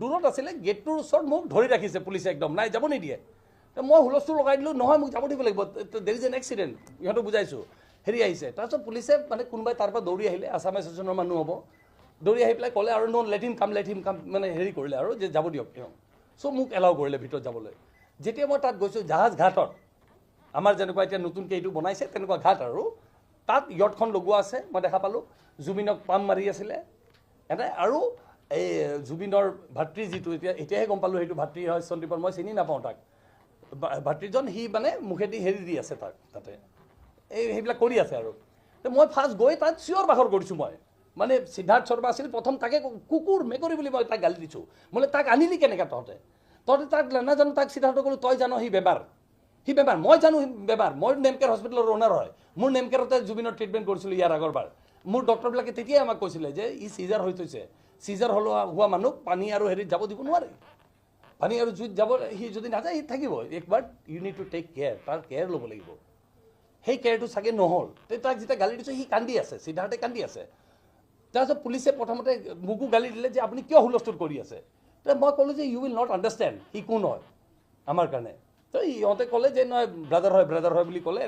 দূৰত আছিলে, গেটটোৰ ওচৰত মোক ধৰি ৰাখিছে পুলিচে, একদম নাই যাব নিদিয়ে। মই হুলস্থুল লগাই দিলোঁ, নহয় মোক যাব দিব লাগিব, there is an accident, ইহঁতক বুজাইছোঁ। হেৰি আহিছে, তাৰপিছত পুলিচে মানে কোনোবাই তাৰ পৰা দৌৰি আহিলে, আছাম এছ'চিয়েশ্যনৰ মানুহ হ'ব, দৌৰি আহি পেলাই ক'লে আৰু no let him come, let him come, মানে হেৰি কৰিলে আৰু যে যাব দিয়ক তেওঁ। চ' মোক এলাউ কৰিলে ভিতৰত যাবলৈ। যেতিয়া মই তাত গৈছোঁ, জাহাজ ঘাটত আমাৰ যেনেকুৱা এতিয়া নতুনকৈ এইটো বনাইছে তেনেকুৱা ঘাট আৰু তাত য়টখন লগোৱা আছে, মই দেখা পালোঁ জুবিনক পাম্প মাৰি আছিলে এনে। আৰু এই জুবিনৰ ভাতৃ যিটো, এতিয়া এতিয়াহে গম পালোঁ সেইটো ভাতৃ হয় সন্দীপন, মই চিনি নাপাওঁ তাক। ভাতৃজন সি মানে মুখেদি হেৰি দি আছে তাক, তাতে এই সেইবিলাক কৰি আছে আৰু। মই ফাৰ্ষ্ট গৈ তাত চিঞৰ বাখৰ কৰিছোঁ মই, মানে সিদ্ধাৰ্থ শৰ্মা আছিল প্ৰথম, তাকে কুকুৰ মেকুৰী বুলি মই তাক গালি দিছোঁ। বোলে তাক আনিলি কেনেকৈ তহঁতে, তহঁতে তাক নাজানো, তাক সিদ্ধাৰ্থ ক'লোঁ তই জানো সি বেমাৰ, সি বেমাৰ, মই জানো সি বেমাৰ, মই নেমকেয়াৰ হস্পিটেলৰ অ'নাৰ হয়, মোৰ নেমকেয়াৰতে জুবিনৰ ট্ৰিটমেণ্ট কৰিছিলোঁ ইয়াৰ আগৰবাৰ। মোৰ ডক্টৰবিলাকে তেতিয়াই আমাক কৈছিলে যে ই চিজাৰ হৈ থৈছে, চিজাৰ হ'লোৱা হোৱা মানুহক পানী আৰু হেৰিত যাব দিব নোৱাৰে, পানী আৰু জুইত যাব সি যদি নাযায় সি থাকিব। একবাৰ you need to take care, তাৰ কেয়াৰ ল'ব লাগিব। সেই কেয়াৰটো চাগে নহ'ল। তাক যেতিয়া গালি দিছোঁ সি কান্দি আছে, সিদ্ধাৰ্থে কান্দি আছে। তাৰপিছত পুলিচে প্ৰথমতে মোকো গালি দিলে যে আপুনি কিয় হুলস্থুল কৰি আছে। মই ক'লোঁ যে ইউ will not understand সি কোন হয় আমাৰ কাৰণে। তো ইহঁতে ক'লে যে নহয় ব্ৰাদাৰ হয়, ব্ৰাদাৰ হয় বুলি ক'লে।